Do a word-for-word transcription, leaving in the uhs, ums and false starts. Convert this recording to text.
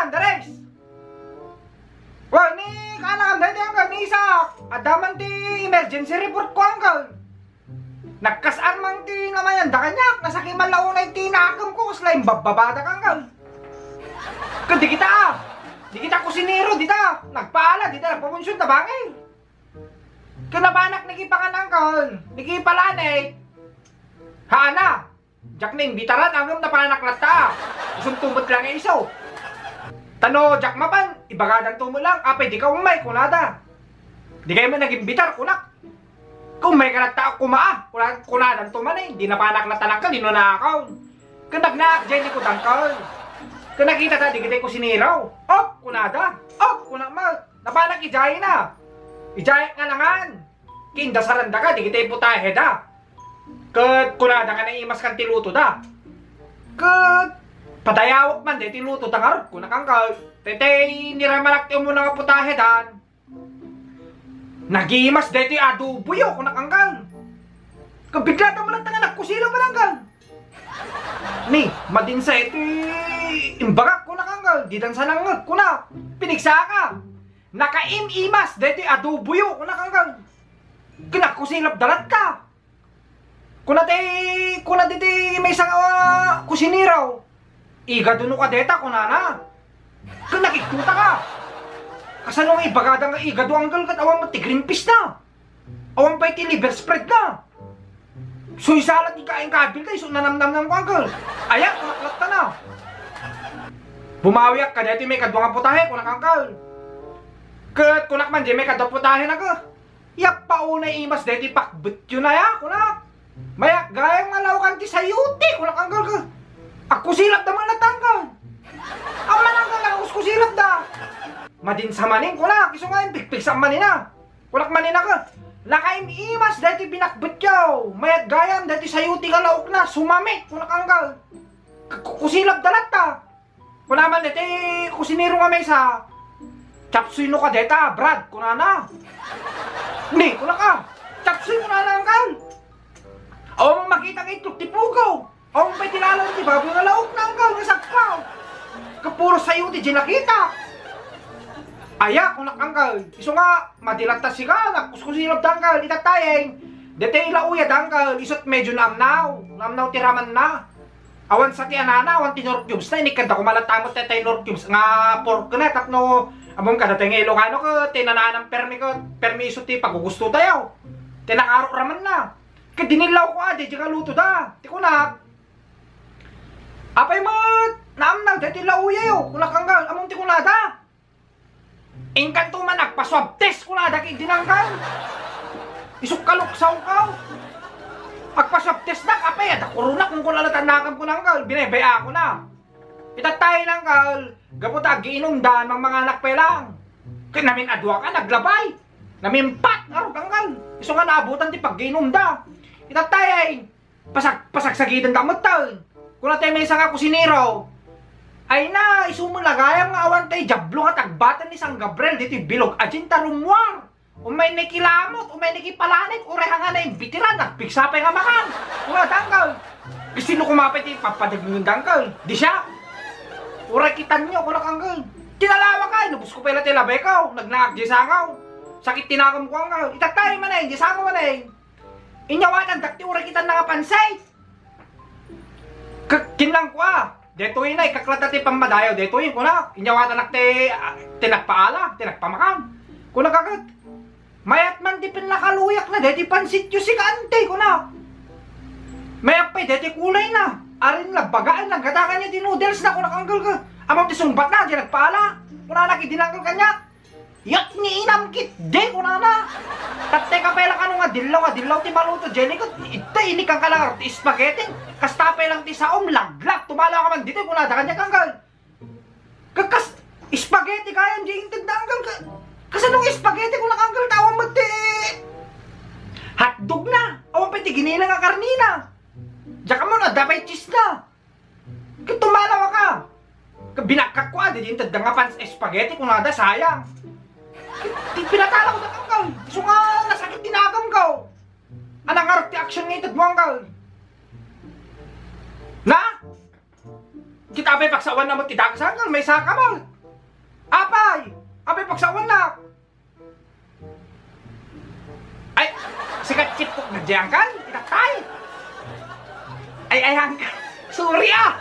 Andres! Wa, ni, kaanakam daytoy, Uncle, ni Isaac. Adda man ti emergency report ko, Uncle. Nagkas-an man ti namayanda kaniak. Nasakit man la unay ti nakem ko, kasla imbabbabada ka, Uncle. Ket di kita, ah. Di kita kusinero, dita. Nagpaala, dita, nagpapunsiyon ta bangir. Ket napanak nakipangan, Uncle. Nakipalanay. Haana. Diak naimbitaran, ngem napanak latta. Isunto met la nga isu. Ta no diak mapan, ibagadanto met lang, apay dika ummay, kunada. Dikay met nagimbitar, kunak. Ummayka latta, kumaa, kuna-, kunadanto man, eh. Di napanak latta, Uncle, di no naakaw. Ket nagnaak jay likod, Uncle. Ket nakitata, dagiti kusinero. Op, kunada. Op, kunak met. Napanak idiay na. Idiay nga nangan. Ket indasarandaka, dagiti putaheda. Ket kunada nga naimaskan ti lutoda. Ket padayawak man daytoy lutoda ngarud, kunak, Uncle. Daytoy niramanak ti umuna nga putahedan. Nagimas daytoy adoboyo, kunak, Uncle. Ket bigla ta man nga nagkusilap, Uncle. Ni, madinsa iti imbagak, kunak, Uncle. Didan sa nangngeg, kunak. Pinigsaka. Nakaim-imas daytoy adoboyo, kunak, Uncle. Ket nagkusilap da latta. Kuna ti, kuna diti maysa nga kusinero, "Igado no ka deta," kunana. Ket nakigtotaka. Kasano nga ibagada nga igado, Uncle, ket awan met ti green peas na? Awan pay ti liver spread na? Suysala ti kain kabilda, isu nanamnamnam ko, Uncle. Ayak, kunak latta na. Bumawiak ka deti maikadua nga putahe, kunak, Uncle. Ket kunak man, di maikadua putahe na, ket. Yappa unay imas daytoy pakbetyo na ya, kunak. Mayak gayam nga laokan ti sayote, kunak, Uncle, ket. Agkusilap da man latta, Uncle. Awan, Uncle, nga agkuskusilap da. Madinsa manen, kunak, isu nga impigpigsa manina. Kunak manina, ket. Nakaim-imas daytoy pinakbetyo. Mayat gayam daytoy sayote nga laokna, sumamit, kunak, Uncle. K-, kusilap da latta. Kuna man deti kusinero nga maysa, "Chop suey no ka deta, Brad?" kunana. "Ni," kunaka, "chop suey," kunana, Uncle. Awan man makita nga itlog ti pugaw. Awan pay ti lalaw ti baboy nga laokna, Uncle, nga sagpaw. Ket puro sayote diay nakita. "Aya," kunak, Uncle. Isu nga, madi latta sika, nagkuskusilap da, Uncle. Itattayeng. Deti laoya da, Uncle. Isut medyo naamnaw. Naamnaw ti ramanna. Awan sa ti anana, awan ti Knorr cubes na, inikkanda koma latta met daytoy Knorr cubes nga pork na, tapno, ammom, kadatayo nga Ilocano ket, ti nananam permi ket, permi isu ti pagugustotayo. Ti nakaro ramanna. Ket dinillaw ko a, daydiay nga lutoda. Ti kunak, "Apay met, naamnaw daytoy laoyayo?" kunak, Uncle. Ammom ti kunada? Inkanto man, "Agpa-swab test," kunada ket idi, Uncle. Isuk kaluksawko. "Agpa-swab test nak, apay, adda corona," kunkuna latta, nakemko, Uncle. Binebay-ako na. Itattay, Uncle, gapu ta aggiinumda, mangmanganak pay lang. Ket namin-adua ka, naglabay. Namin-pat ngarud, Uncle. Isu nga naabutan ti paggiinumda. Itattay, ay, Pasag-, pasagsagidenda metten. Kuna ti maysa nga kusinero, "Ay na, isu met la gayam nga awan tay Diablo nga tagbaten ni San Gabriel ditoy bilog a diay ta rummuar. Ummay nakilamot, ummay nakipalanit, uray haan nga naimbitiran, nagpigsa pay nga makan." Kuna da, Uncle. Kasino koma pay ti papadagmenda, Uncle? Di siak. "Uray kitanyo," kunak, Uncle. Tinalawak, ay, inubosko pay la ti labayko, nagnaak diay sangaw. Sakit ti nakemko, Uncle. Itattay manen, diay sangaw manen. Inyawatandak ti uray kitanna nga pansit. K-, kinlangko a, "Daytoy na, ikkaklata ti pammadayaw daytoy," kuna. Inyawatanak ti, ah, ti nagpaala, ti nagpamakan. Kuna, "Kaket, mayat man ti pannakaluyak na daytoy pansityo sika, ante," kuna. "Mayat pay daytoy kulay na. Arin la, bagaan, nagatakan niya ti noodles na," kuna, "Uncle, ka. Ammom ti sungbat na, diay nagpaala." Kuna, nakidinangkel kaniak. "Yat ni inam ketdi," kunana. "Tattay ka pay lang ano nga dillaw, nga dillaw ti maluto, Jenny, ket itay, inikkan ka lang ti spaghetti. Kasta pay lang ti saom, laglag, tumalaw ka man ditoy," kunada kaniak, Uncle. Kakas, spaghetti gayam diay intedna, Uncle. Ka-, kasano nga spaghetti, kunak, Uncle, ta awan met ti hotdog na. Awan pay ti ginina nga karnina. Diak ammo no adda pay cheese na. Ket tumalaw ka. Ket binagkak ko a, di intedda nga pan spaghetti, kunada, "Sayang." Ket pinatalaw da, Uncle. Isu nga nasakit ti nakemko. Ania ngarud ti action nga itedmo, Uncle? Na? Kita Apay pagsawanna met ti dagsa, Uncle? Maysa ka man. Apay? Apay pagsawanna? Ay, sikat chipok na diyan, Uncle? Itatay. Ay, ay, Uncle. Sorry, ah.